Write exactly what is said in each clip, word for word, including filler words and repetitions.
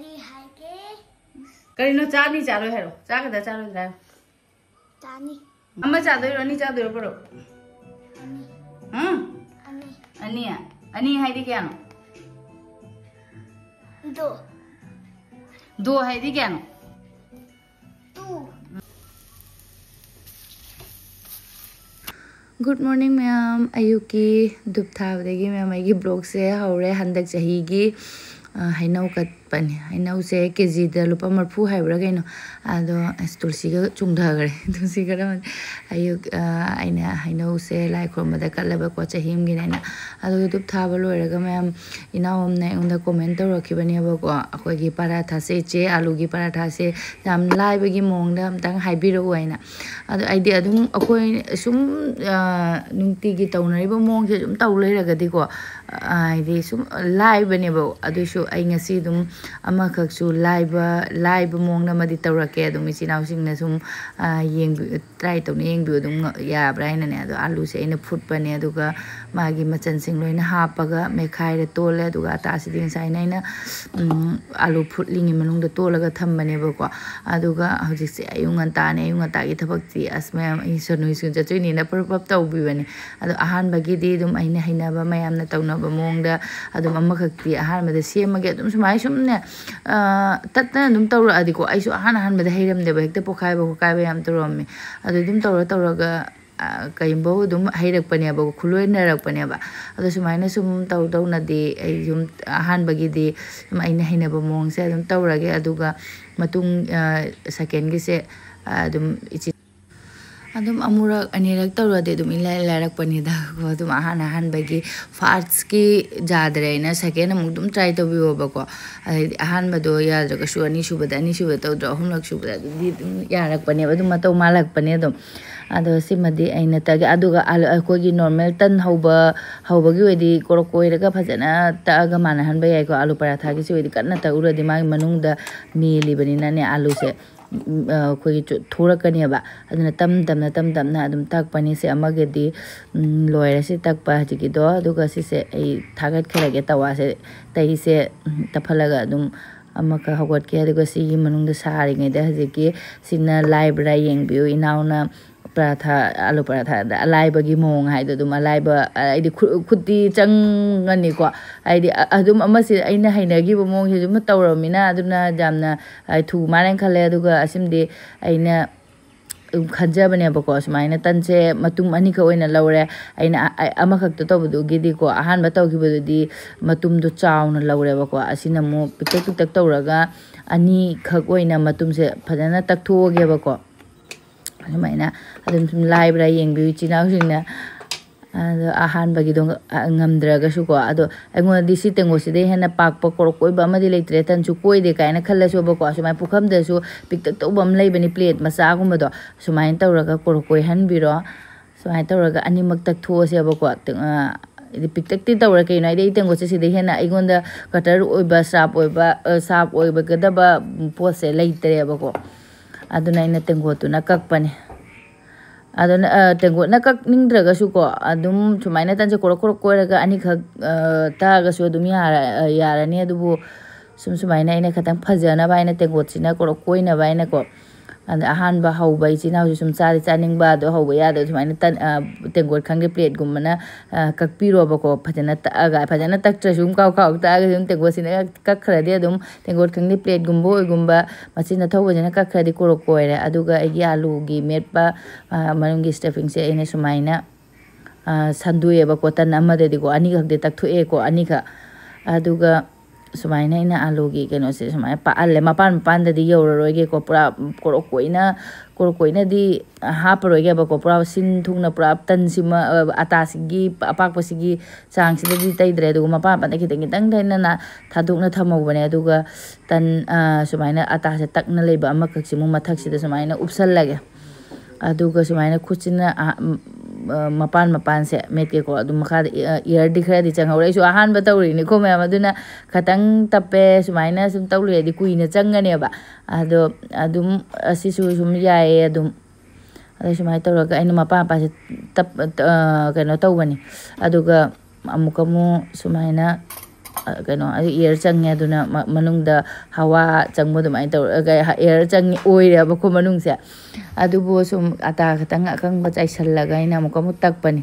ꯑꯩ ꯍꯥꯏꯒꯦ꯫ ꯀꯔꯤꯅꯣ, ꯆꯥꯅꯤ ꯆꯥꯔꯣꯏ ꯍꯥꯏꯔꯣ? ꯆꯥꯒꯗ꯭ꯔꯥ ꯆꯥꯔꯣꯏꯗ꯭ꯔꯥ ꯍꯥꯏꯔꯣ? ꯆꯥꯅꯤ꯫ ꯑꯃ ꯆꯥꯗꯣꯏꯔꯣ, ꯑꯅꯤ ꯆꯥꯗꯣꯏꯔꯣ, ꯄꯔꯣ? ꯑꯅꯤ꯫ ꯎꯝ? ꯑꯅꯤ꯫ ꯑꯅꯤ? ꯑꯅꯤ ꯍꯥꯏꯗꯤ ꯀꯌꯥꯅꯣ? ꯗꯣ꯫ ꯗꯣ ꯍꯥꯏꯗꯤ ꯀꯌꯥꯅꯣ? ꯇꯨ꯫ Good morning ꯃꯌꯥꯝ꯫ ꯑꯌꯨꯛꯀꯤ ꯙꯨꯞ ꯊꯥꯕꯗꯒꯤ ꯃꯌꯥꯝ ꯑꯩꯒꯤ vlogꯁꯦ ꯍꯧꯔꯦ꯫ ꯍꯟꯗꯛ ꯆꯍꯤꯒꯤ, ꯑ, ꯍꯩꯅꯧ ꯀꯠꯄꯅꯦ꯫ ꯍꯩꯅꯧꯁꯦ ꯀꯦꯖꯤꯗ ꯂꯨꯄꯥ ꯃꯔꯤꯐꯨ ꯍꯥꯏꯕ꯭ꯔꯥ ꯀꯩꯅꯣ꯫ ꯑꯗꯣ ꯑꯁ, ꯇꯨꯜꯁꯤꯒ ꯆꯨꯡꯊꯈ꯭ꯔꯦ꯫ ꯇꯨꯜꯁꯤ ꯈꯔ ꯑꯌꯨꯛ, ꯑ, ꯑꯩꯅ ꯍꯩꯅꯧꯁꯦ ꯂꯥꯏ ꯈꯨꯔꯨꯝꯕꯗ ꯀꯠꯂꯕꯀꯣ, ꯆꯍꯤ ꯑꯃꯒꯤꯅꯦꯅ꯫ ꯑꯗꯨꯒ ꯙꯨꯞ ꯊꯥꯕ ꯂꯣꯏꯔꯒ ꯃꯌꯥꯝ ꯏꯅꯥꯎ ꯑꯃꯅ ꯑꯩꯉꯣꯟꯗ comment ꯇꯧꯔꯛꯈꯤꯕꯅꯦꯕꯀꯣ, ꯑꯩꯈꯣꯏꯒꯤ ꯄꯔꯥꯊꯥꯁꯦ, "ꯏꯆꯦ, ꯑꯥꯂꯨꯒꯤ ꯄꯔꯥꯊꯥꯁꯦ ꯌꯥꯝ ꯂꯥꯏꯕꯒꯤ ꯃꯑꯣꯡꯗ ꯑꯝꯇꯪ ꯍꯥꯏꯕꯤꯔꯛꯎ" ꯍꯥꯏꯅ꯫ ꯑꯗꯣ ꯑꯩꯗꯤ ꯑꯗꯨꯝ ꯑꯩꯈꯣꯏ ꯁꯨꯝ, ꯑ, ꯅꯨꯡꯇꯤꯒꯤ ꯇꯧꯅꯔꯤꯕ ꯃꯑꯣꯡꯁꯦ ꯑꯗꯨꯝ ꯇꯧ ꯂꯩꯔꯒꯗꯤꯀꯣ, ꯑ, ꯍꯥꯏꯗꯤ ꯁꯨꯝ ꯂꯥꯏꯕꯅꯦꯕ꯫ ꯑꯗꯨꯏꯁꯨ ꯑꯩ ꯉꯁꯤ ꯑꯗꯨꯝ ꯑꯃꯈꯛꯁꯨ ꯂꯥꯏꯕ, ꯂꯥꯏꯕ ꯃꯑꯣꯡꯗ ꯑꯃꯗꯤ ꯇꯧꯔꯛꯀꯦ꯫ ꯑꯗꯨꯝ ꯏꯆꯤꯟ ꯏꯅꯥꯎꯁꯤꯡꯅ ꯁꯨꯝ, ꯑ, ꯌꯦꯡꯕꯤ-, try ꯇꯧꯅ ꯌꯦꯡꯕꯤꯌꯨ ꯑꯗꯨꯝ ꯉ-, ꯌꯥꯕ꯭ꯔꯥ ꯍꯥꯏꯅꯅꯦ꯫ ꯑꯗꯣ ꯑꯥꯂꯨꯁꯦ ꯑꯩꯅ ꯐꯨꯠꯄꯅꯦ, ꯑꯗꯨꯒ ꯃꯥꯒꯤ ꯃꯆꯜꯁꯤꯡ ꯂꯣꯏꯅ ꯍꯥꯞꯄꯒ ꯃꯦꯠꯈꯥꯏꯔ ꯇꯣꯜꯂꯦ꯫ ꯑꯗꯨꯒ ꯑꯇꯥꯁꯤꯗꯤ ꯉꯁꯥꯏꯅ ꯑꯩꯅ, ꯎꯝ, ꯑꯥꯂꯨ ꯐꯨꯠꯂꯤꯉꯩ ꯃꯅꯨꯡꯗ ꯇꯣꯜꯂꯒ ꯊꯝꯕꯅꯦꯕꯀꯣ꯫ ꯑꯗꯨꯒ ꯍꯧꯖꯤꯛꯁꯦ ꯑꯌꯨꯛ ꯉꯟꯇꯥꯅꯦ, ꯑꯌꯨꯛ ꯉꯟꯇꯥꯒꯤ ꯊꯕꯛꯇꯤ ꯑꯁ ꯃꯌꯥꯝ ꯑꯩ ꯁꯣꯅꯨ ꯁ꯭ꯀꯨꯜ ꯆꯠꯇꯣꯏꯅꯤꯅ ꯄꯔꯞ ꯄꯔꯞ ꯇꯧꯕꯤꯕꯅꯦ꯫ ꯑꯗꯣ ꯑꯍꯥꯟꯕꯒꯤꯗꯤ ꯑꯗꯨꯝ ꯑꯩꯅ ꯍꯩꯅꯕ ꯃꯌꯥꯝꯅ ꯇꯧꯅꯕ ꯃꯑꯣꯡꯗ ꯑꯗꯨꯝ ꯑꯃꯈꯛꯇꯤ ꯑꯍꯥꯟꯕꯗ ꯁꯦꯝꯃꯒꯦ꯫ ꯑꯗꯨꯝ ꯁꯨꯃꯥꯏꯅ ꯁꯨꯝꯅꯦ, ꯑ, ꯇꯠꯇꯅ ꯑꯗꯨꯝ ꯇꯧꯔꯛꯑꯗꯤꯀꯣ, ꯑꯩꯁꯨ ꯑꯍꯥꯟ ꯑꯍꯥꯟꯕꯗ ꯍꯩꯔꯝꯗꯦꯕ, ꯍꯦꯛꯇ ꯄꯣꯛꯈꯥꯏꯕ ꯈꯣꯠꯀꯥꯏꯕ ꯌꯥꯝ ꯇꯧꯔꯝꯃꯦ꯫ ꯑꯗꯨ ꯑꯗꯨꯝ ꯇꯧꯔ ꯇꯧꯔꯒ, ꯑ, ꯀꯩꯒꯨꯝꯕ ꯑꯗꯨꯝ ꯍꯩꯔꯛꯄꯅꯦꯕ, ꯈꯨꯂꯣꯏꯅꯔꯛꯄꯅꯦꯕ꯫ ꯑꯗꯣ ꯁꯨꯃꯥꯏꯅ ꯁꯨꯝ ꯇꯧ ꯇꯧꯅꯗꯤ ꯑꯩ ꯁꯨꯝ ꯑꯍꯥꯟꯕꯒꯤꯗꯤ ꯁꯨꯝ ꯑꯩꯅ ꯍꯩꯅꯕ ꯃꯑꯣꯡꯁꯦ ꯑꯗꯨꯝ ꯇꯧꯔꯒꯦ꯫ ꯑꯗꯨꯒ ꯃꯇꯨꯡ, ꯑ, secondꯒꯤꯁꯦ, ꯑ, ꯑꯗꯨꯝ ꯏꯆꯦ ꯑꯗꯨꯝ ꯑꯃꯨꯔꯛ ꯑꯅꯤꯔꯛ ꯇꯧꯔꯗꯤ ꯑꯗꯨꯝ ꯏꯂꯥꯏ ꯂꯥꯏꯔꯛꯄꯅꯤꯗ꯫ ꯑꯗꯨꯝ ꯑꯍꯥꯟ ꯑꯍꯥꯟꯕꯒꯤ firstꯀꯤ ꯌꯥꯗ꯭ꯔꯦ ꯍꯥꯏꯅ second ꯑꯃꯨꯛ ꯑꯗꯨꯝ try ꯇꯧꯕꯤꯌꯣꯕꯀꯣ꯫ ꯑꯗꯩꯗꯤ ꯑꯍꯥꯟꯕꯗꯣ ꯌꯥꯗ꯭ꯔꯒꯁꯨ ꯑꯅꯤꯁꯨꯕꯗ, ꯑꯅꯤꯁꯨꯕꯗ ꯇꯧꯗ꯭ꯔꯣ, ꯑꯍꯨꯝꯂꯛ ꯁꯨꯕꯗ ꯑꯗꯨꯗꯤ ꯑꯗꯨꯝ ꯌꯥꯔꯛꯄꯅꯦꯕ, ꯑꯗꯨꯝ ꯃꯇꯧ ꯃꯥꯜꯂꯛꯄꯅꯦ ꯑꯗꯨꯝ꯫ ꯑꯗꯣ ꯁꯤꯃꯗꯤ ꯑꯩꯅ ꯇꯛꯑꯒꯦ꯫ ꯑꯗꯨꯒ ꯑꯥꯂꯨ, ꯑꯩꯈꯣꯏꯒꯤ normal ꯇꯟ ꯍꯧꯕ, ꯍꯧꯕꯒꯤ ꯑꯣꯏꯗꯤ ꯀꯣꯔꯣꯛ ꯀꯣꯏꯔꯒ ꯐꯖꯅ ꯇꯛꯑꯒ ꯃꯥꯟꯅꯍꯟꯕ ꯌꯥꯏꯀꯣ꯫ ꯑꯥꯂꯨ ꯄꯔꯥꯊꯥꯒꯤꯁꯤ ꯑꯣꯏꯗꯤ ꯀꯟꯅ ꯇꯛꯎꯔꯗꯤ ꯃꯥꯒꯤ ꯃꯅꯨꯡꯗ ꯃꯦꯜꯂꯤꯕꯅꯤꯅꯅꯦ ꯑꯥꯂꯨꯁꯦ, ꯎꯝ, ꯑ, ꯑꯩꯈꯣꯏꯒꯤ ꯆꯨ-, ꯊꯣꯔꯛꯀꯅꯦꯕ꯫ ꯑꯗꯨꯅ ꯇꯝ ꯇꯝꯅ, ꯇꯝ ꯇꯝꯅ ꯑꯗꯨꯝ ꯇꯛꯄꯅꯤ꯫ ꯁꯤ ꯑꯃꯒꯤꯗꯤ, ꯎꯝ, ꯂꯣꯏꯔꯦ ꯁꯤ ꯇꯛꯄ ꯍꯧꯖꯤꯛꯀꯤꯗꯣ꯫ ꯑꯗꯨꯒ ꯁꯤꯁꯦ ꯑꯩ ꯊꯥꯒꯠꯈ꯭ꯔꯒꯦ, ꯇꯋꯥꯁꯦ, ꯇꯩꯁꯦ, ꯎꯝ, ꯇꯞꯍꯜꯂꯒ ꯑꯗꯨꯝ ꯑꯃꯈꯛ ꯍꯧꯒꯠꯀꯦ꯫ ꯑꯗꯨꯒ ꯁꯤꯒꯤ ꯃꯅꯨꯡꯗ ꯁꯥꯔꯤꯉꯩꯗ ꯍꯧꯖꯤꯛꯀꯤ ꯁꯤꯅ ꯂꯥꯏꯕ꯭ꯔꯥ ꯌꯦꯡꯕꯤꯌꯨ꯫ ꯏꯅꯥꯎꯅ ꯄꯔꯥꯊꯥ, ꯑꯥꯂꯨ ꯄꯔꯥꯊꯥꯗ ꯑꯂꯥꯏꯕꯒꯤ ꯃꯑꯣꯡ ꯍꯥꯏꯗꯣ ꯑꯗꯨꯝ ꯑꯂꯥꯏꯕ, ꯍꯥꯏꯗꯤ ꯈꯨ-, ꯈꯨꯠꯇꯤ ꯆꯪꯉꯅꯤꯀꯣ꯫ ꯍꯥꯏꯗꯤ ꯑ-, ꯑꯗꯨꯝ ꯑꯃꯁꯤ ꯑꯩꯅ ꯍꯩꯅꯈꯤꯕ ꯃꯑꯣꯡꯁꯦ ꯑꯗꯨꯝ ꯇꯧꯔꯕꯅꯤꯅ ꯑꯗꯨꯅ ꯌꯥꯝꯅ, ꯑ, ꯊꯨ ꯃꯥꯜꯂꯦꯅ ꯈꯜꯂꯦ꯫ ꯑꯗꯨꯒ ꯑꯁꯤꯃꯗꯤ ꯑꯩꯅ ꯑꯗꯨꯝ ꯈꯟꯖꯕꯅꯦꯕꯀꯣ꯫ ꯁꯨꯃꯥꯏꯅ ꯇꯟꯁꯦ ꯃꯇꯨꯝ ꯑꯅꯤꯈꯛ ꯑꯣꯏꯅ ꯂꯧꯔꯦ꯫ ꯑꯩꯅ ꯑ-, ꯑ-, ꯑꯃꯈꯛꯇ ꯇꯧꯕꯗꯨꯒꯤꯗꯤꯀꯣ, ꯑꯍꯥꯟꯕ ꯇꯧꯈꯤꯕꯗꯨꯗꯤ ꯃꯇꯨꯝꯗꯣ ꯆꯥꯎꯅ ꯂꯧꯔꯦꯕꯀꯣ꯫ ꯑꯁꯤꯅ ꯑꯃꯨꯛ ꯄꯤꯛꯇꯛ ꯄꯤꯛꯇꯛ ꯇꯧꯔꯒ ꯑꯅꯤꯈꯛ ꯑꯣꯏꯅ ꯃꯇꯨꯝꯁꯦ ꯐꯖꯅ ꯇꯛꯊꯣꯛꯑꯒꯦꯕꯀꯣ꯫ ꯑꯗꯨꯃꯥꯏꯅ ꯑꯗꯨꯝ ꯁꯨꯝ ꯂꯥꯏꯕ꯭ꯔꯥ ꯌꯦꯡꯕꯤꯌꯨ ꯏꯆꯤꯟ ꯏꯅꯥꯎꯁꯤꯡꯅ꯫ ꯑꯗꯣ ꯑꯍꯥꯟꯕꯒꯤꯗꯣ ꯉ-, ꯉꯝꯗ꯭ꯔꯒꯁꯨꯀꯣ꯫ ꯑꯗꯣ ꯑꯩꯉꯣꯟꯗꯗꯤ ꯁꯤ ꯇꯦꯡꯀꯣꯠꯁꯤꯗꯩ ꯍꯦꯟꯅ ꯄꯥꯛꯄ ꯀꯣꯔꯣꯛ ꯀꯣꯏꯕ ꯑꯃꯗꯤ ꯂꯩꯇ꯭ꯔꯦ, ꯇꯟꯁꯨ ꯀꯣꯏꯗꯦ ꯀꯥꯏꯅ ꯈꯜꯂꯁꯨꯕꯀꯣ꯫ ꯁꯨꯃꯥꯏꯅ ꯄꯨꯈꯝꯗꯁꯨ ꯄꯤꯛꯇꯛ ꯇꯧꯕ ꯑꯃ ꯂꯩꯕꯅꯤ, ꯄ꯭ꯂꯦꯠ ꯃꯆꯥꯒꯨꯝꯕꯗꯣ꯫ ꯁꯨꯃꯥꯏꯅ ꯇꯧꯔꯒ ꯀꯣꯔꯣꯛ ꯀꯣꯏꯍꯟꯕꯤꯔꯣ꯫ ꯁꯨꯃꯥꯏꯅ ꯇꯧꯔꯒ ꯑꯅꯤꯃꯛ ꯇꯛꯊꯣꯛꯑꯁꯦꯕꯀꯣ꯫ ꯇ-, ꯑ, ꯍꯥꯏꯗꯤ ꯄꯤꯛꯇꯛꯇꯤ ꯇꯧꯔꯦ꯫ ꯀꯩꯅꯣ ꯍꯥꯏꯗꯤ ꯑꯩ ꯇꯦꯡꯀꯣꯠꯁꯦ ꯁꯤꯗꯩ ꯍꯦꯟꯅ ꯑꯩꯉꯣꯟꯗ ꯀꯇꯔ ꯑꯣꯏꯕ, ꯁꯥꯔꯞ ꯑꯣꯏꯕ, ꯑ, ꯁꯥꯔꯞ ꯑꯣꯏꯒꯗꯕ ꯄꯣꯠꯁꯦ ꯂꯩꯇ꯭ꯔꯦꯕꯀꯣ꯫ ꯑꯗꯨꯅ ꯑꯩꯅ ꯇꯦꯡꯀꯣꯠꯇꯨꯅ ꯀꯛꯄꯅꯦ꯫ ꯑꯗꯨꯅ, ꯑ, ꯇꯦꯡꯀꯣꯠꯅ ꯀꯛꯅꯤꯡꯗ꯭ꯔꯒꯁꯨꯀꯣ, ꯑꯗꯨꯝ ꯁꯨꯃꯥꯏꯅ ꯇꯟꯁꯦ ꯀꯣꯔꯣꯛ ꯀꯣꯔꯣꯛ ꯀꯣꯏꯔꯒ ꯑꯅꯤꯈꯛ, ꯑ, ꯇꯛꯑꯒꯁꯨ ꯑꯗꯨꯝ ꯌꯥꯔ-, ꯑ, ꯌꯥꯔꯅꯤ꯫ ꯑꯗꯨꯕꯨ ꯁꯨꯝ ꯁꯨꯃꯥꯏꯅ ꯑꯩꯅ ꯈꯤꯇꯪ ꯐꯖꯅꯕ ꯍꯥꯏꯅ ꯇꯦꯡꯀꯣꯠꯁꯤꯅ ꯀꯣꯔꯣꯛ ꯀꯣꯏꯅꯕ ꯍꯥꯏꯅꯀꯣ꯫ ꯑꯗ ꯑꯍꯥꯟꯕ ꯍꯧꯕ ꯏꯆꯤꯟ ꯏꯅꯥꯎꯁꯨ ꯁꯨꯝ ꯆꯥꯗꯤ ꯆꯥꯅꯤꯡꯕ, ꯑꯗꯣ ꯍꯧꯕ ꯌꯥꯗꯕ ꯁꯨꯃꯥꯏꯅ ꯇꯟ-, ꯑ, ꯇꯦꯡꯀꯣꯠ ꯈꯪꯗꯦ, ꯄ꯭ꯂꯦꯠꯀꯨꯝꯕꯅ, ꯑ, ꯀꯛꯄꯤꯔꯣꯕꯀꯣ꯫ ꯐꯖꯅ ꯇꯛꯑꯒ, ꯐꯖꯅ ꯇꯛꯇ꯭ꯔꯁꯨ ꯑꯗꯨꯝ ꯀꯥꯎ ꯀꯥꯎ ꯇꯛꯑꯒ ꯑꯗꯨꯝ ꯇꯦꯡꯀꯣꯠꯁꯤꯅ ꯀꯛꯈ꯭ꯔꯗꯤ ꯑꯗꯨꯝ ꯇꯦꯡꯀꯣꯠ ꯈꯪꯗꯦ, ꯄ꯭ꯂꯦꯠꯀꯨꯝꯕ ꯑꯣꯏꯒꯨꯝꯕ ꯃꯆꯤꯟ ꯑꯊꯧꯕꯁꯤꯅ ꯀꯛꯈ꯭ꯔꯗꯤ ꯀꯣꯔꯣꯛ ꯀꯣꯏꯔꯦ꯫ ꯑꯗꯨꯒ ꯑꯩꯒꯤ ꯑꯥꯂꯨꯒꯤ ꯃꯦꯠꯄ, ꯑ, ꯃꯅꯨꯡꯒꯤ ꯁ꯭ꯇꯐꯤꯡꯁꯦ ꯑꯩꯅ ꯁꯨꯃꯥꯏꯅ, ꯑ, ꯁꯟꯗꯣꯛꯑꯦꯕꯀꯣ꯫ ꯇꯟ ꯑꯃꯗꯗꯤꯀꯣ ꯑꯅꯤꯈꯛꯇꯤ ꯇꯛꯊꯣꯛꯑꯦꯀꯣ, ꯑꯅꯤꯈꯛ꯫ ꯑꯗꯨꯒ ꯁꯨꯃꯥꯏꯅ ꯑꯩꯅ ꯑꯥꯂꯨꯒꯤ ꯀꯩꯅꯣꯁꯦ ꯁꯨꯃꯥꯏꯅ ꯄꯥꯛꯍꯜꯂꯦ꯫ ꯃꯄꯥꯟ ꯃꯄꯥꯟꯗꯗꯤ ꯌꯧꯔꯔꯣꯏꯒꯦꯀꯣ꯫ ꯄꯨꯔꯥ ꯀꯣꯔꯣꯛ ꯀꯣꯏꯅ, ꯀꯣꯔꯣꯛ ꯀꯣꯏꯅꯗꯤ ꯍꯥꯞꯄꯔꯣꯏꯒꯦꯕꯀꯣ꯫ ꯄꯨꯔꯥ ꯁꯤꯟ ꯊꯨꯡꯅ ꯄꯨꯔꯥ ꯇꯟꯁꯤꯃ, ꯑ, ꯑꯇꯥꯁꯤꯒꯤ ꯑꯄꯥꯛꯄꯁꯤꯒꯤ ꯆꯥꯡꯁꯤꯗꯗꯤ ꯇꯩꯗ꯭ꯔꯦ꯫ ꯑꯗꯨꯒ ꯃꯄꯥꯟ ꯃꯄꯥꯟꯗ ꯈꯤꯇꯪ ꯈꯤꯇꯪ ꯊꯥꯗꯣꯛꯅ ꯊꯝꯍꯧꯕꯅꯦ꯫ ꯑꯗꯨꯒ ꯇꯟ, ꯑ, ꯁꯨꯃꯥꯏꯅ ꯑꯇꯥꯁꯦ ꯇꯛꯅ ꯂꯩꯕ ꯑꯃꯈꯛꯁꯤꯃꯨꯛ ꯃꯊꯛꯁꯤꯗ ꯁꯨꯃꯥꯏꯅ ꯎꯞꯁꯜꯂꯒꯦ꯫ ꯑꯗꯨꯒ ꯁꯨꯃꯥꯏꯅ ꯈꯨꯠꯁꯤꯅ, ꯑ, ꯎꯝ, ꯑ, ꯃꯄꯥꯟ ꯃꯄꯥꯟꯁꯦ ꯃꯦꯠꯀꯦꯀꯣ꯫ ꯑꯗꯨꯝ ꯃꯈꯥꯗ ꯏ-, ꯑ, ꯏꯌꯥꯔꯗꯤ ꯈꯔꯗꯤ ꯆꯪꯍꯧꯔꯦ꯫ ꯑꯩꯁꯨ ꯑꯍꯥꯟꯕ ꯇꯧꯔꯤꯅꯤꯀꯣ ꯃꯌꯥꯝ, ꯑꯗꯨꯅ ꯈꯤꯇꯪ ꯇꯞꯄꯦ꯫ ꯁꯨꯃꯥꯏꯅ ꯁꯨꯝ ꯇꯧ ꯂꯩꯔꯗꯤ ꯀꯨꯏꯅ ꯆꯪꯒꯅꯦꯕ꯫ ꯑꯗꯣ ꯑꯗꯨꯝ ꯑꯁꯤꯁꯨ ꯁꯨꯝ ꯌꯥꯏꯌꯦ꯫ ꯑꯗꯨꯝ, ꯑꯗꯣ ꯁꯨꯃꯥꯏꯅ ꯇꯧꯔꯒ ꯑꯩꯅ ꯃꯄꯥꯟ ꯃꯄꯥꯟꯁꯦ ꯇꯞ-, ꯑ, ꯀꯩꯅꯣ ꯇꯧꯕꯅꯤ꯫ ꯑꯗꯨꯒ ꯑꯃꯨꯛꯀ ꯑꯃꯨꯛ ꯁꯨꯃꯥꯏꯅ ꯀꯩꯅꯣ, ꯑꯦꯌꯔ ꯆꯪꯉꯦ, ꯑꯗꯨꯅ ꯃꯅꯨꯡꯗ ꯍꯋꯥ ꯆꯪꯕ ꯑꯗꯨꯃꯥꯏꯅ ꯇꯧꯔꯒ ꯑꯦꯌꯔ ꯆꯪꯉꯤ ꯑꯣꯏꯔꯦꯕꯀꯣ ꯃꯅꯨꯡꯁꯦ꯫ ꯑꯗꯨꯕꯨ ꯁꯨꯝ ꯑꯇꯥ ꯈꯤꯇꯪ ꯑꯀꯪꯕ ꯆꯥꯏꯁꯜꯂꯒ ꯑꯩꯅ ꯑꯃꯨꯛꯀ ꯑꯃꯨꯛ ꯇꯛꯄꯅꯤ꯫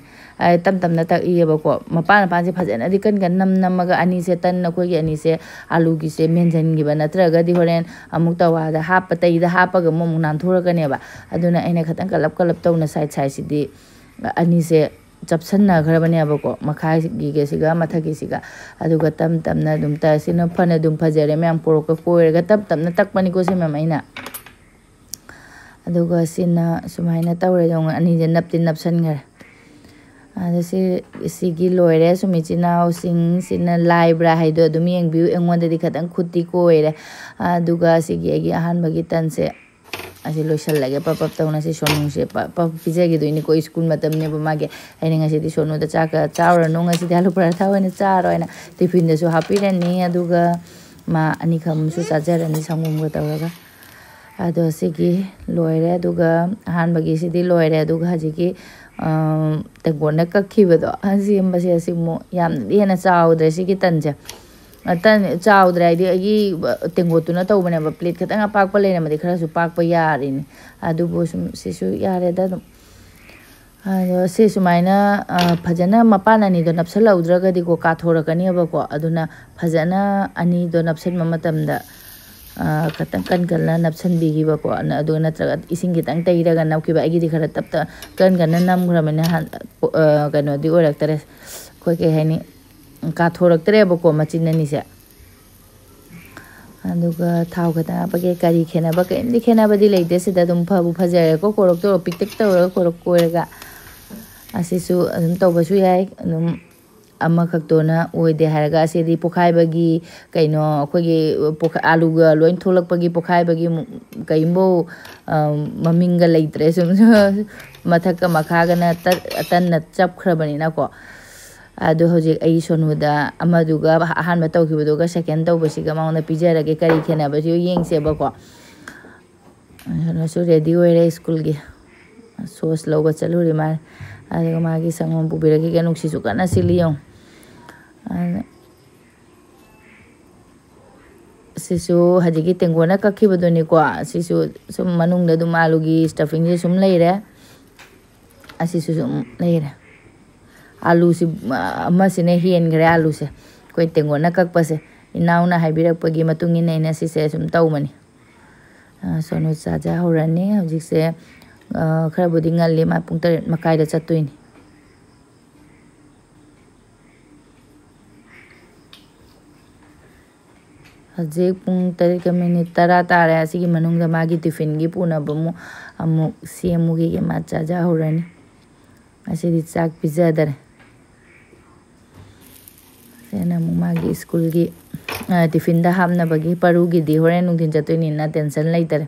ꯇꯞ ꯇꯞꯅ ꯇꯛꯏꯌꯦꯕꯀꯣ꯫ ꯃꯄꯥꯟ ꯃꯄꯥꯟꯁꯦ ꯐꯖꯅꯗꯤ ꯀꯟ ꯀꯟ ꯅꯝ ꯅꯝꯃꯒ, ꯑꯅꯤꯁꯦ ꯇꯟ ꯑꯩꯈꯣꯏꯒꯤ ꯑꯅꯤꯁꯦ ꯑꯥꯂꯨꯒꯤꯁꯦ ꯃꯦꯟꯁꯤꯟꯈꯤꯕ ꯅꯠꯇ꯭ꯔꯒꯗꯤ ꯍꯣꯔꯦꯟ ꯑꯃꯨꯛ ꯇꯋꯥꯗ ꯍꯥꯞꯄ, ꯇꯩꯗ ꯍꯥꯞꯄꯒ ꯑꯃꯨꯛ ꯑꯃꯨꯛ ꯅꯥꯟꯊꯣꯔꯛꯀꯅꯦꯕ꯫ ꯑꯗꯨꯅ ꯑꯩꯅ ꯈꯤꯇꯪ ꯀꯜꯂꯞ ꯀꯜꯂꯞ ꯇꯧꯅ ꯁꯥꯏꯠ ꯁꯥꯏꯠꯁꯤꯗꯤ ꯑꯅꯤꯁꯦ ꯆꯞꯁꯟꯅꯈ꯭ꯔꯕꯅꯦꯕꯀꯣ, ꯃꯈꯥꯒꯤꯒꯁꯤꯒ ꯃꯊꯛꯀꯤꯁꯤꯒ꯫ ꯑꯗꯨꯒ ꯇꯞ ꯇꯞꯅ ꯑꯗꯨꯝ ꯇꯛ-, ꯁꯤꯅ ꯐꯅ ꯑꯗꯨꯝ ꯐꯖꯔꯦ ꯃꯌꯥꯝ, ꯀꯣꯔꯣꯛꯀ ꯀꯣꯏꯔꯒ ꯇꯞ ꯇꯞꯅ ꯇꯛꯄꯅꯤꯀꯣ ꯁꯤ ꯃꯌꯥꯝ ꯑꯩꯅ꯫ ꯑꯗꯨꯒ ꯁꯤꯅ ꯁꯨꯃꯥꯏꯅ ꯇꯧꯔꯦ, ꯑꯗꯨꯝ ꯑꯅꯤꯁꯦ ꯅꯞꯇꯤ ꯅꯞꯁꯟꯈ꯭ꯔꯦ꯫ ꯑꯗꯣ ꯁꯤ, ꯁꯤꯒꯤ ꯂꯣꯏꯔꯦ꯫ ꯁꯨꯝ ꯏꯆꯤꯟ ꯏꯅꯥꯎꯁꯤꯡ ꯁꯤꯅ ꯂꯥꯏꯕ꯭ꯔꯥ ꯍꯥꯏꯗꯣ ꯑꯗꯨꯝ ꯌꯦꯡꯕꯤꯌꯨ꯫ ꯑꯩꯉꯣꯟꯗꯗꯤ ꯈꯤꯇꯪ ꯈꯨꯠꯇꯤ ꯀꯣꯏꯔꯦ꯫ ꯑꯗꯨꯒ ꯁꯤꯒꯤ ꯑꯩꯒꯤ ꯑꯍꯥꯟꯕꯒꯤ ꯇꯟꯁꯦ ꯑꯁꯤ ꯂꯣꯏꯁꯜꯂꯒꯦ ꯄꯞ ꯄꯞ ꯇꯧꯅ꯫ ꯁꯤ ꯁꯣꯅꯨꯁꯦ ꯄꯞ ꯄꯞ ꯄꯤꯖꯈꯤꯗꯣꯏꯅꯤꯀꯣ, ꯁ꯭ꯀꯨꯜ ꯃꯇꯝꯅꯤꯅꯦꯕ ꯃꯥꯒꯤ꯫ ꯑꯩꯅ ꯉꯁꯤꯗꯤ ꯁꯣꯅꯨꯗ ꯆꯥꯛꯀ ꯆꯥꯔꯨꯔꯅꯨ, ꯉꯁꯤꯗꯤ ꯑꯥꯂꯨ ꯄꯔꯥꯊꯥ ꯑꯣꯏꯅ ꯆꯥꯔꯣ ꯍꯥꯏꯅ ꯇꯤꯐꯤꯟꯗꯁꯨ ꯍꯥꯞꯄꯤꯔꯅꯤ꯫ ꯑꯗꯨꯒ ꯃꯥ ꯑꯅꯤꯈꯛ ꯑꯃꯁꯨ ꯆꯥꯖꯔꯅꯤ ꯁꯪꯒꯣꯝꯒ ꯇꯧꯔꯒ꯫ ꯑꯗꯣ ꯁꯤꯒꯤ ꯂꯣꯏꯔꯦ꯫ ꯑꯗꯨꯒ ꯑꯍꯥꯟꯕꯒꯤꯁꯤꯗꯤ ꯂꯣꯏꯔꯦ꯫ ꯑꯗꯨꯒ ꯍꯧꯖꯤꯛꯀꯤ, ꯑꯝ, ꯇꯦꯡꯀꯣꯠꯅ ꯀꯛꯈꯤꯕꯗꯣ, ꯑ, ꯁꯦꯝꯕꯁꯦ ꯑꯁꯤ ꯑꯃꯨꯛ ꯌꯥꯝꯅꯗꯤ ꯍꯦꯟꯅ ꯆꯥꯎꯗ꯭ꯔꯦ ꯁꯤꯒꯤ ꯇꯟꯁꯦ꯫ ꯑ, ꯇꯟ ꯆꯥꯎꯗ꯭ꯔꯦ ꯍꯥꯏꯗꯤ ꯑꯩꯒꯤ, ꯑ, ꯇꯦꯡꯀꯣꯠꯇꯨꯅ ꯇꯧꯕꯅꯦꯕ꯫ ꯄ꯭ꯂꯦꯠ ꯈꯤꯇꯪ ꯑꯄꯥꯛꯄ ꯂꯩꯔꯝꯃꯗꯤ ꯈꯔꯁꯨ ꯄꯥꯛꯄ ꯌꯥꯔꯤꯅꯤ꯫ ꯑꯗꯨꯕꯨ ꯁꯨꯝ ꯁꯤꯁꯨ ꯌꯥꯔꯦꯗ ꯑꯗꯨꯝ꯫ ꯑꯗꯣ ꯁꯤ ꯁꯨꯃꯥꯏꯅ, ꯑ, ꯐꯖꯅ ꯃꯄꯥꯟ ꯑꯅꯤꯗꯣ ꯅꯞꯁꯜꯍꯧꯗ꯭ꯔꯒꯗꯤꯀꯣ ꯀꯥꯊꯣꯔꯛꯀꯅꯦꯕꯀꯣ꯫ ꯑꯗꯨꯅ ꯐꯖꯅ ꯑꯅꯤꯗꯣ ꯅꯞꯁꯟꯕ ꯃꯇꯝꯗ, ꯑ, ꯈꯤꯇꯪ ꯀꯟ ꯀꯟꯅ ꯅꯞꯁꯟꯕꯤꯈꯤꯕꯀꯣ꯫ ꯑꯗꯨ ꯅꯠꯇ꯭ꯔꯒ ꯏꯁꯤꯡ ꯈꯤꯇꯪ ꯇꯩꯔꯒ ꯅꯞꯈꯤꯕ꯫ ꯑꯩꯒꯤꯗꯤ ꯈꯔ ꯇꯞ ꯇꯞ ꯀꯟ ꯀꯟꯅ ꯅꯝꯈ꯭ꯔꯕꯅꯤꯅ ꯍꯥꯟ-, ꯑ, ꯀꯩꯅꯣꯗꯤ ꯑꯣꯏꯔꯛꯇꯔꯦ꯫ ꯑꯩꯈꯣꯏ ꯀꯩ ꯍꯥꯏꯅꯤ, ꯀꯥꯊꯣꯔꯛꯇ꯭ꯔꯦꯕꯀꯣ ꯃꯆꯤꯟ ꯑꯅꯤꯁꯦ꯫ ꯑꯗꯨꯒ ꯊꯥꯎ ꯈꯛꯇꯪ ꯍꯥꯞꯄꯒꯦ꯫ ꯀꯔꯤ ꯈꯦꯠꯅꯕ? ꯀꯔꯤꯝꯇ ꯈꯦꯠꯅꯕꯗꯤ ꯂꯩꯇꯦ꯫ ꯁꯤꯗ ꯑꯗꯨꯝ ꯐꯕꯨ ꯐꯖꯔꯦꯀꯣ, ꯀꯣꯔꯣꯛ ꯇꯧꯔ ꯄꯤꯛꯇꯛ ꯇꯧꯔꯒ ꯀꯣꯔꯣꯛ ꯀꯣꯏꯔꯒ꯫ ꯑꯁꯤꯁꯨ ꯑꯗꯨꯝ ꯇꯧꯕꯁꯨ ꯌꯥꯏ꯫ ꯑꯗꯨꯝ ꯑꯃꯈꯛꯇꯣꯅ ꯑꯣꯏꯗꯦ ꯍꯥꯏꯔꯒ ꯑꯁꯤꯗꯤ ꯄꯣꯈꯥꯏꯕꯒꯤ ꯀꯩꯅꯣ, ꯑꯩꯈꯣꯏꯒꯤ ꯄꯣꯈ-, ꯑꯥꯂꯨꯒ ꯂꯣꯏ ꯊꯣꯛꯂꯛꯄꯒꯤ ꯄꯣꯈꯥꯏꯕꯒꯤ ꯃꯨ-, ꯀꯩꯝꯕꯧ, ꯑ, ꯃꯃꯤꯡꯒ ꯂꯩꯇ꯭ꯔꯦ꯫ ꯁꯨꯝ ꯃꯊꯛꯀ ꯃꯈꯥꯒꯅ ꯇꯠ-, ꯇꯟꯅ ꯆꯞꯈ꯭ꯔꯕꯅꯤꯅꯀꯣ꯫ ꯑꯗꯣ ꯍꯧꯖꯤꯛ ꯑꯩ ꯁꯣꯅꯨꯗ ꯑꯃꯗꯨꯒ ꯑꯍꯥꯟꯕ ꯇꯧꯈꯤꯕꯗꯨꯒ ꯁꯦꯀꯦꯟ ꯇꯧꯕꯁꯤꯒ ꯃꯉꯣꯟꯗ ꯄꯤꯖꯔꯒꯦ꯫ ꯀꯔꯤ ꯈꯦꯠꯅꯕꯁꯨ ꯌꯦꯡꯁꯦꯕꯀꯣ꯫ ꯁꯣꯅꯨꯁꯨ ꯔꯦꯗꯤ ꯑꯣꯏꯔꯦ ꯁ꯭ꯀꯨꯜꯒꯤ꯫ ꯁꯣꯁ ꯂꯧꯕ ꯆꯠꯂꯨꯔꯤ ꯃꯥꯅ꯫ ꯑꯗꯨꯒ ꯃꯥꯒꯤ ꯁꯪꯒꯣꯝ ꯄꯨꯕꯤꯔꯛꯈꯤꯒꯦ꯫ ꯅꯨꯡꯁꯤꯠꯁꯨ ꯀꯟꯅ ꯁꯤꯠꯂꯤ ꯌꯦꯡꯉꯨ꯫ ꯑꯗꯨ ꯁꯤꯁꯨ ꯍꯧꯖꯤꯛꯀꯤ ꯇꯦꯡꯒꯣꯠꯅ ꯀꯛꯈꯤꯕꯗꯨꯅꯤꯀꯣ꯫ ꯁꯤꯁꯨ ꯁꯨꯝ ꯃꯅꯨꯡꯗ ꯑꯗꯨꯝ ꯑꯥꯂꯨꯒꯤ stuffingꯁꯦ ꯁꯨꯝ ꯂꯩꯔꯦ꯫ ꯑꯁꯤꯁꯨ ꯁꯨꯝ ꯂꯩꯔꯦ꯫ ꯑꯥꯂꯨꯁꯤ, ꯑ, ꯑꯃꯁꯤꯅ ꯍꯦꯟꯈ꯭ꯔꯦ ꯑꯥꯂꯨꯁꯦ꯫ ꯑꯩꯈꯣꯏ ꯇꯦꯡꯒꯣꯠꯅ ꯀꯛꯄꯁꯦ꯫ ꯏꯅꯥꯎꯅ ꯍꯥꯏꯕꯤꯔꯛꯄꯒꯤ ꯃꯇꯨꯡ ꯏꯟꯅ ꯑꯩꯅ ꯁꯤꯁꯦ ꯁꯨꯝ ꯇꯧꯕꯅꯤ꯫ ꯑ, ꯁꯣꯅꯨ ꯆꯥꯖꯍꯧꯔꯅꯤ꯫ ꯍꯧꯖꯤꯛꯁꯦ, ꯑ, ꯈꯔꯕꯨꯗꯤ ꯉꯜꯂꯤ꯫ ꯃꯥ ꯄꯨꯡ ꯇꯔꯦꯠ ꯃꯈꯥꯏꯗ ꯆꯠꯇꯣꯏꯅꯤ꯫ ꯍꯧꯖꯤꯛ ꯄꯨꯡ ꯇꯔꯦꯠꯀ ꯃꯤꯅꯤꯠ ꯇꯔꯥ ꯇꯥꯔꯦ꯫ ꯑꯁꯤꯒꯤ ꯃꯅꯨꯡꯗ ꯃꯥꯒꯤ ꯇꯤꯐꯤꯟꯒꯤ ꯄꯨꯅꯕ ꯑꯃꯨꯛ, ꯑꯃꯨꯛ ꯁꯦꯝꯃꯨꯈꯤꯒꯦ꯫ ꯃꯥ ꯆꯥꯖꯍꯧꯔꯅꯤ꯫ ꯉꯁꯤꯗꯤ ꯆꯥꯛ ꯄꯤꯖꯗꯔꯦ꯫ ꯁꯤꯅ ꯑꯃꯨꯛ ꯃꯥꯒꯤ ꯁ꯭ꯀꯨꯜꯒꯤ, ꯑ, ꯇꯤꯐꯤꯟꯗ ꯍꯥꯞꯅꯕꯒꯤ ꯄꯔꯨꯒꯤꯗꯤ ꯍꯣꯔꯦꯟ ꯅꯨꯡꯊꯤꯟ ꯆꯠꯇꯣꯏꯅꯤꯅ tension ꯂꯩꯇꯔꯦ꯫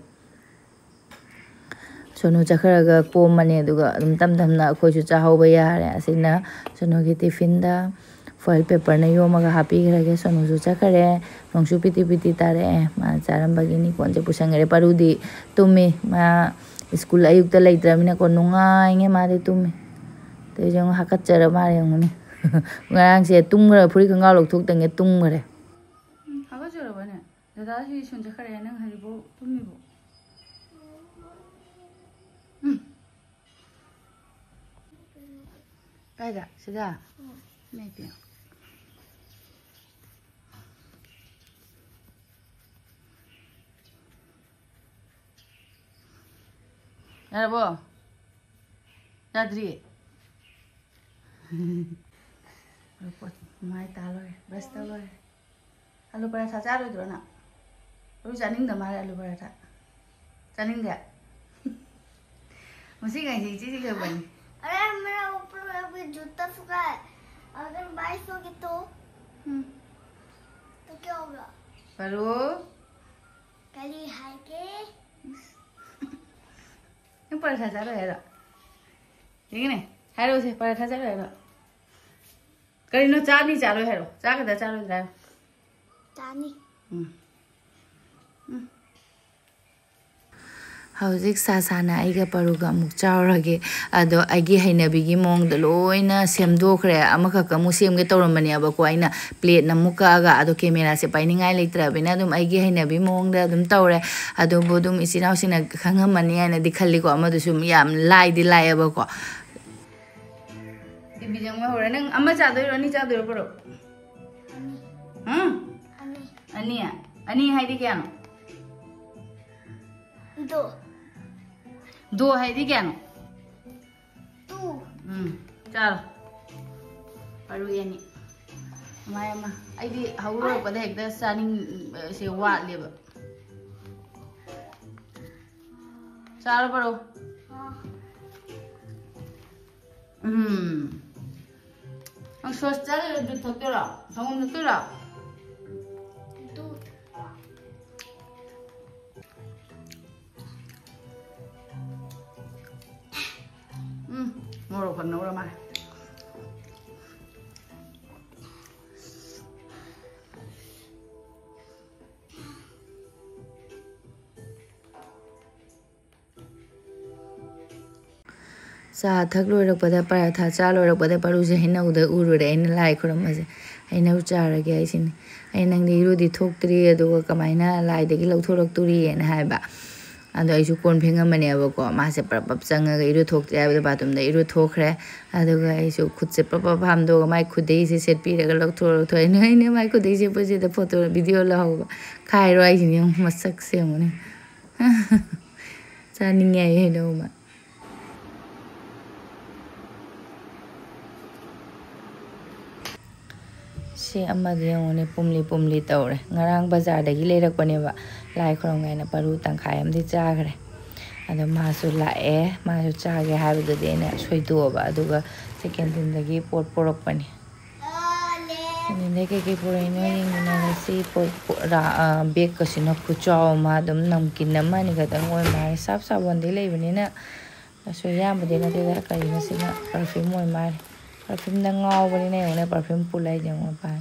ꯁꯣꯅꯨ ꯆꯠꯈ꯭ꯔꯒ ꯀꯣꯝꯃꯅꯤ, ꯑꯗꯨꯒ ꯑꯗꯨꯝ ꯇꯝ ꯇꯝꯅ ꯑꯩꯈꯣꯏꯁꯨ ꯆꯥꯍꯧꯕ ꯌꯥꯔꯦ꯫ ꯑꯁꯤꯅ ꯁꯣꯅꯨꯒꯤ ꯇꯤꯐꯤꯟꯗ foil paperꯅ ꯌꯣꯝꯃꯒ ꯍꯥꯞꯄꯤꯈ꯭ꯔꯒꯦ꯫ ꯁꯣꯅꯨꯁꯨ ꯆꯠꯈ꯭ꯔꯦ꯫ ꯅꯣꯡꯁꯨ ꯄꯤꯇꯤ ꯄꯤꯇꯤ ꯇꯥꯔꯛꯑꯦ꯫ ꯃꯥ ꯆꯥꯔꯝꯕꯒꯤꯅꯤ꯫ ꯀꯣꯟꯁꯦ ꯄꯨꯁꯟꯈ꯭ꯔꯦ꯫ ꯄꯔꯨꯗꯤ ꯇꯨꯝꯃꯤ꯫ ꯃꯥ ꯁ꯭ꯀꯨꯜ ꯑꯌꯨꯛꯇ ꯂꯩꯇ꯭ꯔꯕꯅꯤꯅꯀꯣ, ꯅꯨꯡꯉꯥꯏꯉꯦ꯫ ꯃꯥꯗꯤ ꯇꯨꯝꯃꯤ꯫ ꯑꯗꯩꯁꯦ ꯑꯃꯨꯛ ꯍꯥꯀꯠꯆꯔ ꯃꯥꯜꯂꯦ ꯌꯦꯡꯉꯨꯅꯦ꯫ ꯉꯔꯥꯡꯁꯦ ꯇꯨꯝꯈ꯭ꯔ, ꯐꯨꯔꯤꯠ ꯈꯣꯡꯒ꯭ꯔꯥꯎ ꯂꯧꯊꯣꯛꯇꯉꯩ ꯇꯨꯝꯈ꯭ꯔꯦ꯫ ꯎꯝ, ꯍꯥꯒꯠꯆꯔꯕꯅꯦ? ꯗꯗꯥꯁꯤ ꯁ꯭ꯀꯨꯜ ꯆꯠꯈ꯭ꯔꯦ, ꯅꯪ ꯍꯧꯖꯤꯛꯐꯥꯎ ꯇꯨꯝꯃꯤꯕꯣ? ꯎꯝ꯫ ꯀꯥꯏꯗ? ꯁꯤꯗ? ꯎꯝ꯫ ꯏꯃꯥꯏ ꯄꯦꯝꯃ꯫ ꯌꯥꯔꯕꯣ? ꯌꯥꯗ꯭ꯔꯤ? ꯃꯥꯏ ꯇꯥ ꯂꯣꯏꯔꯦ, brush ꯇꯧ ꯂꯣꯏꯔꯦ꯫ ꯑꯂꯨ ꯄꯔꯥꯊꯥ ꯆꯥꯔꯣꯏꯗ꯭ꯔꯣ ꯅꯪ? ꯑꯂꯨ ꯆꯥꯅꯤꯡꯗ ꯃꯥꯜꯂꯦ, ꯑꯂꯨ ꯄꯔꯥꯊꯥ꯫ ꯆꯥꯅꯤꯡꯗꯦ? ꯃꯁꯤ ꯉꯁꯤ ꯏꯆꯦ ꯆꯤꯡꯈꯠꯄꯅꯤ꯫ अरे, मेरा ऊपर में अभी जूता सूखा है। अगर बारिश होगी तो? हम्म। तो क्या होगा? परो। कली हाय के। ꯅꯪ ꯄꯔꯥꯊꯥ ꯆꯥꯔꯣꯏ ꯍꯥꯏꯔꯣ? ꯌꯦꯡꯒꯦꯅꯦ꯫ ꯍꯥꯏꯔꯛꯑꯣꯁꯦ, ꯄꯔꯥꯊꯥ ꯆꯥꯔꯣꯏ ꯍꯥꯏꯔꯣ? ꯀꯔꯤꯅꯣ ꯆꯥꯅꯤ ꯆꯥꯔꯣꯏ ꯍꯥꯏꯔꯣ? ꯆꯥꯒꯗ꯭ꯔꯥ ꯆꯥꯔꯣꯏꯗ꯭ꯔꯥ ꯍꯥꯏꯔꯣ? ꯆꯥꯅꯤ꯫ ꯎꯝ꯫ ꯎꯝ꯫ ꯍꯧꯖꯤꯛ ꯁꯥ ꯁꯥꯅ ꯑꯩꯒ ꯄꯔꯨꯒ ꯑꯃꯨꯛ ꯆꯥꯎꯔꯒꯦ꯫ ꯑꯗꯣ ꯑꯩꯒꯤ ꯍꯩꯅꯕꯤꯒꯤ ꯃꯑꯣꯡꯗ ꯂꯣꯏꯅ ꯁꯦꯝꯗꯣꯛꯈ꯭ꯔꯦ꯫ ꯑꯃꯈꯛ ꯑꯃꯨꯛ ꯁꯦꯝꯒꯦ ꯇꯧꯔꯝꯕꯅꯦꯕꯀꯣ꯫ ꯑꯩꯅ ꯄ꯭ꯂꯦꯠꯅ ꯑꯃꯨꯛ ꯀꯛꯑꯒ, ꯑꯗꯣ ꯀꯦꯃꯦꯔꯥꯁꯦ ꯄꯥꯏꯅꯤꯡꯉꯥꯏ ꯂꯩꯇ꯭ꯔꯕꯅꯤꯅ ꯑꯗꯨꯝ ꯑꯩꯒꯤ ꯍꯩꯅꯕꯤ ꯃꯑꯣꯡꯗ ꯑꯗꯨꯝ ꯇꯧꯔꯦ꯫ ꯑꯗꯨꯕꯨ ꯑꯗꯨꯝ ꯏꯆꯤꯟ ꯏꯅꯥꯎꯁꯤꯡꯅ ꯈꯪꯉꯝꯃꯅꯤ ꯍꯥꯏꯅꯗꯤ ꯈꯜꯂꯤꯀꯣ꯫ ꯑꯃꯗꯨꯁꯨ ꯌꯥꯝ ꯂꯥꯏꯗꯤ ꯂꯥꯏꯑꯦꯕꯀꯣ꯫ ꯇꯤꯚꯤ ꯌꯦꯡꯕ ꯍꯧꯔꯦ꯫ ꯅꯪ ꯑꯃ ꯆꯥꯗꯣꯏꯔꯣ, ꯑꯅꯤ ꯆꯥꯗꯣꯏꯔꯣ, ꯄꯔꯣ? ꯍꯥ? ꯑꯅꯤ꯫ ꯑꯅꯤ? ꯑꯅꯤ ꯍꯥꯏꯗꯤ ꯀꯌꯥꯅꯣ? ꯗꯣ꯫ ꯗꯣ ꯍꯥꯏꯗꯤ ꯀꯌꯥꯅꯣ? ꯇꯨ꯫ ꯎꯝ, ꯆꯥꯔꯣ꯫ ꯄꯔꯨ ꯑꯅꯤ꯫ ꯑꯃꯥꯏ ꯑꯃ꯫ ꯑꯩꯗꯤ ꯍꯧꯔꯛꯄꯗ ꯍꯦꯛꯇ ꯆꯥꯅꯤꯡ-, ꯁꯦ ꯋꯥꯠꯂꯦꯕ꯫ ꯆꯥꯔꯣ, ꯄꯔꯨ꯫ ꯑꯥ꯫ ꯎꯝ꯫ ꯅꯪ ꯁꯣꯁ ꯆꯥꯗꯣꯏꯔꯣ? ꯗꯨꯠ ꯊꯛꯇꯣꯏꯔꯣ? ꯁꯪꯒꯣꯝ ꯊꯛꯇꯣꯏꯔꯣ? ꯗꯨꯠ꯫ ꯎꯝ, ꯃꯣꯔꯣꯛ ꯐꯪꯅꯧꯔ ꯃꯥꯜꯂꯦ꯫ ꯆꯥ ꯊꯛ ꯂꯣꯏꯔꯛꯄꯗ, ꯄꯔꯥꯊꯥ ꯆꯥ ꯂꯣꯏꯔꯛꯄꯗ ꯄꯔꯨꯁꯦ ꯍꯩꯅꯧꯗ ꯎꯔꯨꯔꯦ꯫ ꯑꯩꯅ ꯂꯥꯏ ꯈꯨꯔꯨꯝꯕꯁꯦ, "ꯍꯩꯅꯧ ꯆꯥꯔꯒꯦ" ꯍꯥꯏꯁꯤꯅꯤ꯫ ꯑꯩ, "ꯅꯪꯗꯤ ꯏꯔꯨꯗꯤ ꯊꯣꯛꯇ꯭ꯔꯤ, ꯑꯗꯨꯒ ꯀꯃꯥꯏꯅ ꯂꯥꯏꯗꯒꯤ ꯂꯧꯊꯣꯔꯛꯇꯣꯔꯤꯑꯅ?" ꯍꯥꯏꯕ꯫ ꯑꯗꯣ ꯑꯩꯁꯨ ꯀꯣꯟ ꯐꯦꯡꯉꯝꯕꯅꯦꯕꯀꯣ꯫ ꯃꯥꯁꯦ ꯄ꯭ꯔꯞ ꯄ꯭ꯔꯞ ꯆꯪꯉꯒ ꯏꯔꯨꯊꯣꯛꯇ꯭ꯔꯤ ꯍꯥꯏꯕꯗ ꯕꯥꯊꯔꯨꯝꯗ ꯏꯔꯨꯊꯣꯛꯈ꯭ꯔꯦ꯫ ꯑꯗꯨꯒ ꯑꯩꯁꯨ ꯈꯨꯠꯁꯦ ꯄ꯭ꯔꯞ ꯄ꯭ꯔꯞ ꯍꯥꯝꯗꯣꯛꯑꯒ ꯃꯥꯏ ꯈꯨꯗꯩꯁꯦ ꯁꯦꯠꯄꯤꯔꯒ ꯂꯧꯊꯣꯛ ꯂꯧꯊꯣꯛꯑꯦ꯫ ꯅꯣꯏꯅ ꯃꯥꯏ ꯈꯨꯗꯩ ꯁꯦꯠꯄꯁꯤꯗ ꯐꯣꯇꯣ, ꯚꯤꯗꯤꯑꯣ ꯂꯧꯍꯧꯕ꯫ ꯈꯥꯏꯔꯣ ꯍꯥꯏꯁꯤꯅꯦ, ꯌꯦꯡꯉꯨ ꯃꯁꯛꯁꯦ ꯌꯦꯡꯉꯨꯅꯦ꯫ ꯆꯥꯅꯤꯡꯉꯦ ꯑꯩ ꯍꯩꯅꯧ ꯑꯃ꯫ ꯁꯤ ꯑꯃꯗꯤ ꯌꯦꯡꯉꯨꯅꯦ, ꯄꯨꯝꯂꯤ ꯄꯨꯝꯂꯤ ꯇꯧꯔꯦ꯫ ꯉꯔꯥꯡ ꯕꯖꯥꯔꯗꯒꯤ ꯂꯩꯔꯛꯄꯅꯦꯕ, ꯂꯥꯏ ꯈꯨꯔꯨꯝꯒꯦ ꯍꯥꯏꯅ꯫ ꯄꯔꯨ ꯇꯪꯈꯥꯏ ꯑꯃꯗꯤ ꯆꯥꯈ꯭ꯔꯦ꯫ ꯑꯗꯣ ꯃꯥꯁꯨ ꯂꯥꯛꯑꯦ, ꯃꯥꯁꯨ ꯆꯥꯒꯦ ꯍꯥꯏꯕꯗꯨꯗꯤ ꯑꯩꯅ ꯁꯣꯏꯗꯣꯛꯑꯕ, ꯑꯗꯨꯒ ꯁꯦꯀꯦꯟ ꯍꯦꯟꯗꯒꯤ ꯄꯣꯠ ꯄꯣꯔꯛꯄꯅꯦ꯫ ꯁꯦꯀꯦꯟ ꯍꯦꯟꯗꯒꯤ ꯀꯩꯀꯩ ꯄꯣꯔꯛꯏꯅꯣ ꯌꯦꯡꯃꯤꯟꯅꯔꯁꯤ꯫ ꯄꯣꯠ, ꯄꯣꯠ, ꯔꯥ-, ꯑ, ꯕꯦꯒꯀꯁꯤꯅ ꯈꯨꯆꯥꯎ ꯑꯃ, ꯑꯗꯨꯝ ꯅꯝꯀꯤꯟ ꯑꯃ ꯑꯅꯤ ꯈꯛꯇꯪ ꯑꯣꯏ ꯃꯥꯜꯂꯦ꯫ ꯁꯥꯞ ꯁꯥꯕꯣꯟꯗꯤ ꯂꯩꯕꯅꯤꯅ ꯀꯩꯁꯨ ꯌꯥꯝꯕꯗꯤ ꯅꯠꯇꯦꯗ꯫ ꯀꯔꯤꯅꯣ ꯁꯤꯅ? ꯄꯔꯐ꯭ꯌꯨꯝ ꯑꯣꯏ ꯃꯥꯜꯂꯦ꯫ ꯄꯔꯐ꯭ꯌꯨꯝꯗ ꯉꯥꯎꯕꯅꯤꯅ ꯌꯦꯡꯉꯨꯅꯦ, ꯄꯔꯐ꯭ꯌꯨꯝ ꯄꯨ ꯂꯥꯛꯏꯁꯦ ꯌꯦꯡꯉꯨ ꯃꯄꯥꯟ꯫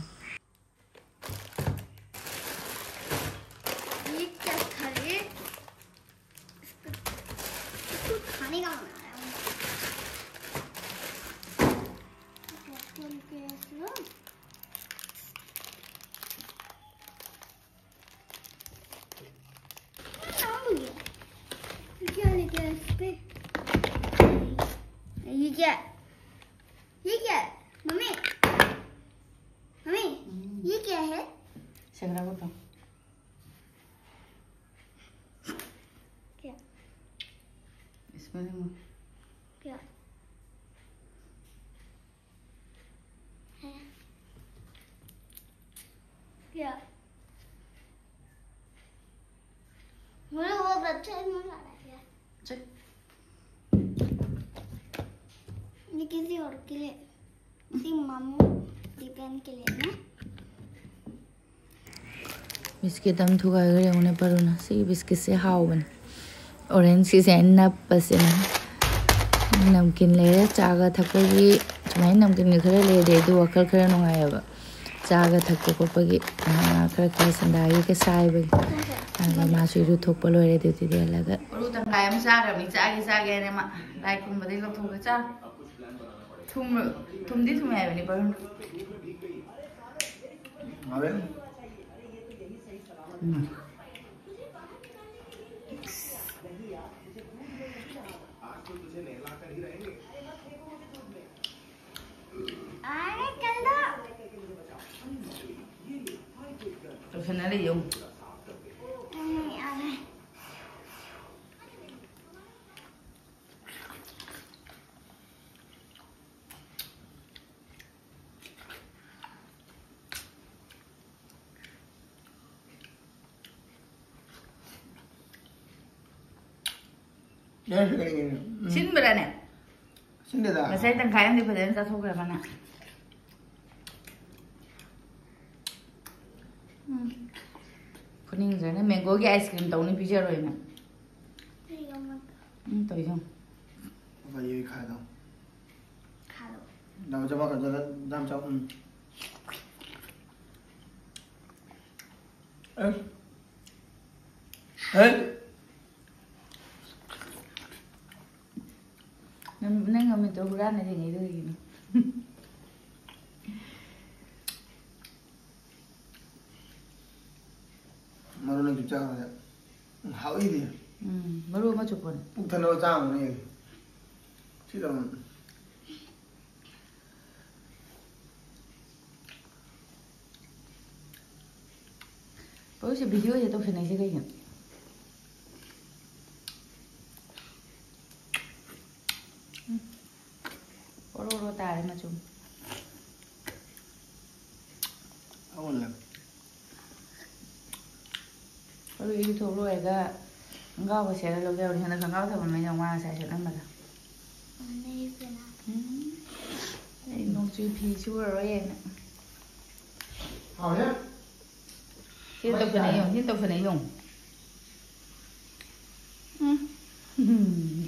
ये क्या था रे? इसको ꯂꯩꯈ꯭ꯔꯕꯗꯣ꯫ ꯀꯌꯥ? ꯏꯁ, ꯃꯅꯤꯡ꯫ ꯀꯌꯥ? ꯀꯌꯥ? ꯃꯔꯨ ꯑꯣꯏꯕ ꯆꯦꯡ ꯃꯉꯥ ꯂꯩꯌꯦ꯫ ꯆꯦ꯫ ꯅꯤꯀꯤꯗꯤ ꯑꯣꯔꯀꯤꯂꯦ꯫ ꯁꯤ ꯃꯃꯨ ꯗꯤꯄꯦꯟ ꯀꯤꯂꯦꯅꯦ꯫ ꯕꯤꯁꯀꯤꯠ ꯑꯃ ꯊꯨꯒꯥꯏꯈ꯭ꯔꯦ ꯌꯦꯡꯉꯨꯅꯦ ꯄꯔꯨꯅ꯫ ꯁꯤꯒꯤ ꯕꯤꯁꯀꯤꯠꯁꯦ ꯍꯥꯎꯕꯅꯦ꯫ ꯑꯣꯔꯦꯟꯖꯀꯤꯁꯦ ꯑꯩꯅ ꯅꯞꯄꯁꯤꯅ꯫ ꯅꯝꯀꯤꯟ ꯂꯩꯔꯦ, ꯆꯥꯒ ꯊꯛꯄꯒꯤ ꯁꯨꯃꯥꯏꯅ ꯅꯝꯀꯤꯟꯒ ꯈꯔ ꯂꯩꯔꯗꯤ ꯑꯩꯗꯤ ꯋꯥꯈꯜ ꯈꯔ ꯅꯨꯡꯉꯥꯏꯌꯦꯕ꯫ ꯆꯥꯒ ꯊꯛꯄ ꯈꯣꯠꯄꯒꯤ, ꯑꯥ, ꯈꯔ ꯈꯔ ꯁꯟꯗꯥꯒꯤꯒ ꯁꯥꯏꯕꯒꯤ꯫ ꯑꯗꯨꯒ ꯃꯥꯁꯨ ꯏꯔꯨ ꯊꯣꯛꯄ ꯂꯣꯏꯔꯦ ꯗ꯭ꯌꯨꯇꯤꯗ ꯍꯜꯂꯒ꯫ ꯃꯔꯨ ꯇꯪꯈꯥꯏ ꯑꯃ ꯆꯥꯈ꯭ꯔꯕꯅꯤ, ꯆꯥꯒꯦ ꯆꯥꯒꯦ ꯍꯥꯏꯅ ꯃꯥ ꯂꯥꯏ ꯈꯨꯔꯨꯝꯕꯗꯒꯤ ꯂꯧꯊꯣꯛꯑꯒ ꯆꯥ꯫ ꯊꯨꯝ-, ꯊꯨꯝꯗꯤ ꯊꯨꯝꯃꯦ ꯍꯥꯏꯕꯅꯤ ꯄꯔꯨꯟ꯫ ꯍꯥꯎꯋꯦ꯫ ꯎꯝ꯫ ꯇꯧꯁꯟꯅ ꯂꯩꯌꯦ ꯑꯃꯨꯛ꯫ ꯁꯤꯟꯕ꯭ꯔꯥꯅꯦ? ꯁꯤꯟꯗꯦꯗ꯫ ꯉꯁꯥꯏ ꯇꯪꯈꯥꯏ ꯑꯃꯗꯤ ꯐꯖꯅ ꯆꯥꯊꯣꯛꯈ꯭ꯔꯕꯅꯦ꯫ ꯎꯝ꯫ ꯐꯨꯅꯤꯡꯗ꯭ꯔꯅꯦ, ꯃꯦꯡꯒꯣꯒꯤ ꯑꯥꯏꯁ ꯀ꯭ꯔꯤꯝ ꯇꯧꯅꯤ ꯄꯤꯖꯔꯣꯏꯅ꯫ ꯎꯝ, ꯇꯧꯏꯁꯦ ꯌꯦꯡꯉꯨ꯫ ꯐꯖꯩꯌꯦ ꯈꯥꯏꯗꯣ꯫ ꯈꯥꯏꯗꯣ꯫ ꯗꯥꯝ ꯆꯥꯝꯃ ꯈꯛꯇꯗ ꯗꯥꯝ ꯆꯥꯝꯃ, ꯎꯝ꯫ ꯑꯦ꯫ ꯍꯦ꯫ ꯅꯪ, ꯅꯪ ꯃꯃꯤꯠꯇꯣ ꯍꯨꯔꯥꯟꯅ ꯌꯦꯡꯉꯤꯗꯣ ꯀꯩꯒꯤꯅꯣ? ꯃꯔꯨ ꯅꯪ ꯆꯨꯞꯆꯥ ꯈꯪꯗꯦ꯫ ꯍꯥꯎꯏꯗꯤ꯫ ꯎꯝ, ꯃꯔꯨ ꯑꯃ ꯆꯨꯞꯄꯣꯅꯦ꯫ ꯄꯨꯛ ꯊꯟꯅꯕ ꯆꯥꯕꯅꯦ꯫ ꯁꯤ ꯇꯧꯕꯅꯦ꯫ ꯍꯧꯖꯤꯛꯁꯦ ꯚꯤꯗꯤꯑꯣꯁꯦ ꯇꯧꯁꯟꯅꯩꯁꯦ ꯀꯩꯒꯤꯅꯣ? ꯎꯝ꯫ ꯑꯣꯔꯣ ꯑꯣꯔꯣ ꯇꯥꯔꯦ ꯃꯆꯨꯝ꯫ ꯑꯗꯨ ꯏꯔꯨꯊꯣꯛ ꯂꯣꯏꯔꯒ ꯈꯣꯡꯒ꯭ꯔꯥꯎꯒ ꯁꯦꯠꯂ ꯂꯧꯖꯕꯅꯤ꯫ ꯍꯟꯗꯛ ꯈꯣꯡꯒ꯭ꯔꯥꯎ ꯊꯝꯃꯝꯃꯦ ꯌꯦꯡꯉꯣ ꯃꯥ ꯉꯁꯥꯏ ꯁꯦꯠꯂꯝꯕꯗꯣ꯫ ꯎꯝ꯫ ꯑꯩ ꯅꯣꯡꯆꯨꯏ ꯐꯤ ꯁꯨꯔꯔꯣꯏꯅ꯫ ꯍꯥꯎꯔꯦ꯫ ꯁꯤ ꯇꯧꯁꯟꯅꯩ ꯌꯦꯡꯉꯨ, ꯁꯤ ꯇꯧꯁꯟꯅꯩ ꯌꯦꯡꯉꯨ꯫ ꯎꯝ꯫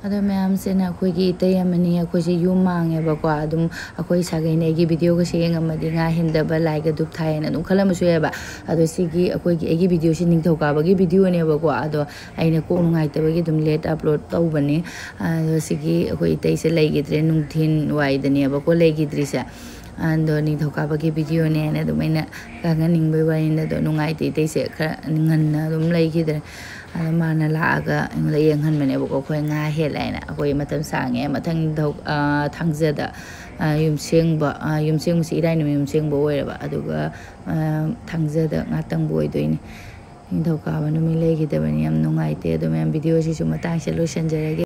ꯑꯗꯣ ꯃꯌꯥꯝꯁꯤꯅ ꯑꯩꯈꯣꯏꯒꯤ ꯏꯇꯩ ꯑꯃꯅꯤ, ꯑꯩꯈꯣꯏꯁꯦ ꯌꯨꯝ ꯃꯥꯡꯉꯦꯕꯀꯣ꯫ ꯑꯗꯨꯝ ꯑꯩꯈꯣꯏ ꯁꯥꯒꯩꯅ ꯑꯩꯒꯤ ꯚꯤꯗꯤꯑꯣꯒꯁꯦ ꯌꯦꯡꯉꯝꯃꯗꯤ ꯉꯥ ꯍꯦꯟꯗꯕ, ꯂꯥꯏꯒ ꯙꯨꯞ ꯊꯥꯏꯌꯦꯅ ꯑꯗꯨꯝ ꯈꯜꯂꯝꯕꯁꯨ ꯌꯥꯏꯑꯕ꯫ ꯑꯗꯣ ꯁꯤꯒꯤ ꯑꯩꯈꯣꯏꯒꯤ, ꯑꯩꯒꯤ ꯚꯤꯗꯤꯑꯣꯁꯤ ꯅꯤꯡꯊꯧꯀꯥꯕꯒꯤ ꯚꯤꯗꯤꯑꯣꯅꯦꯕꯀꯣ꯫ ꯑꯗꯣ ꯑꯩꯅ ꯀꯣꯛ ꯅꯨꯡꯉꯥꯏꯇꯕꯒꯤ ꯑꯗꯨꯝ ꯂꯦꯠ ꯑꯞꯂꯣꯗ ꯇꯧꯕꯅꯤ꯫ ꯑꯗꯣ ꯁꯤꯒꯤ ꯑꯩꯈꯣꯏ ꯏꯇꯩꯁꯦ ꯂꯩꯈꯤꯗ꯭ꯔꯦ, ꯅꯨꯡꯊꯤꯟ ꯋꯥꯏꯗꯅꯦꯕꯀꯣ ꯂꯩꯈꯤꯗ꯭ꯔꯤꯁꯦ꯫ ꯑꯗꯣ ꯅꯤꯡꯊꯧꯀꯥꯕꯒꯤ ꯚꯤꯗꯤꯑꯣꯅꯦꯅ ꯑꯗꯨꯝ ꯑꯩꯅ ꯈꯪꯍꯟꯅꯤꯡꯕꯩ ꯋꯥꯔꯤꯅꯤꯗ꯫ ꯑꯗꯣ ꯅꯨꯡꯉꯥꯏꯇꯦ ꯏꯇꯩꯁꯦ, ꯈꯔ ꯉꯟꯅ ꯑꯗꯨꯝ ꯂꯩꯈꯤꯗ꯭ꯔꯦ꯫ ꯑꯗꯣ ꯃꯥꯅ ꯂꯥꯛꯑꯒ ꯑꯩꯉꯣꯟꯗ ꯌꯦꯡꯍꯟꯕꯅꯦꯕꯀꯣ꯫ ꯑꯩꯈꯣꯏ ꯉꯥ ꯍꯦꯜꯂꯦ ꯍꯥꯏꯅ꯫ ꯑꯩꯈꯣꯏ ꯃꯇꯝ ꯁꯥꯡꯉꯦ꯫ ꯃꯊꯪ ꯅꯤꯡꯊꯧ-, ꯑ, ꯊꯥꯡꯖꯗ, ꯑ, ꯌꯨꯝꯁꯦꯡꯕ, ꯑ, ꯌꯨꯝꯁꯦꯡꯕꯁꯤ ꯏꯔꯥꯏ ꯅꯨꯃꯤꯠ ꯌꯨꯝꯁꯦꯡꯕ ꯑꯣꯏꯔꯕ꯫ ꯑꯗꯨꯒ, ꯑ, ꯊꯥꯡꯖꯗ ꯉꯥꯇꯪꯕ ꯑꯣꯏꯗꯣꯏꯅꯤ꯫ ꯅꯤꯡꯊꯧꯀꯥꯕ ꯅꯨꯃꯤꯠ ꯂꯩꯈꯤꯗꯕꯅꯤ꯫ ꯌꯥꯝ ꯅꯨꯡꯉꯥꯏꯇꯦ꯫ ꯑꯗꯣ ꯃꯌꯥꯝ, ꯚꯤꯗꯤꯑꯣꯁꯤꯁꯨ ꯃꯇꯥꯡꯁꯤꯗ ꯂꯣꯏꯁꯤꯟꯖꯔꯒꯦ꯫